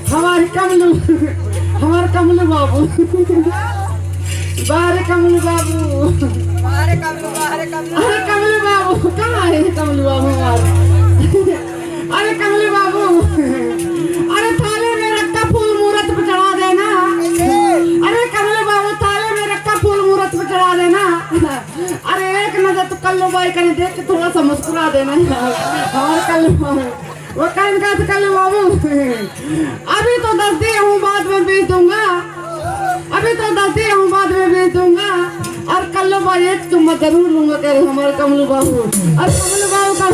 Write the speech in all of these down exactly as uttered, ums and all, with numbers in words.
हमारे कमलू, हमारे कमलू बाबू, बाहर कमलू बाबू। अरे कमलू बाबू, कहाँ है कमलू बाबू हमारे? अरे कमलू बाबू, अरे थाली में रखा फूल मूरत पे चढ़ा देना। अरे कमलू बाबू, थाली में रखा फूल मूरत पे चढ़ा देना। अरे एक नजर तो कल्लू बाई कने देख के थोड़ा सा मुस्कुरा देना। और कल्लू बाबू, वो कहन का था कल्लू बाबू, अभी तो दस दिए हूँ, बाद में बीस दूंगा। अभी तो दस दिए हूँ, बाद में बीस दूंगा। और कल्लू बाई एक चुम्मा जरूर लूंगा, कह रहे हमारे कमलू बाबू। और कमलू बाबू का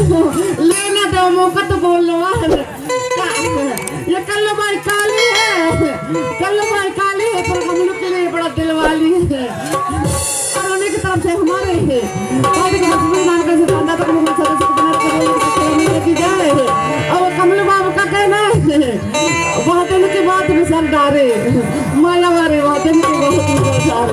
लेना दो मौका तो बोल लो। ये कल्लू बाई काली है, कल्लू बाई काली है, पर हम लोग के लिए बड़ा दिल वाली है। और उन्हीं की तरफ से हमारे है। और एक हस्बैंड नाम का सिद्धांत तक हम लोग सारे सुख बना के बोल के चलने की जा रहे हैं। और कमलू बाबू का कहना है, वह दिन की बात में सर डारे, माला वाले वह दिन की बात में सर डारे।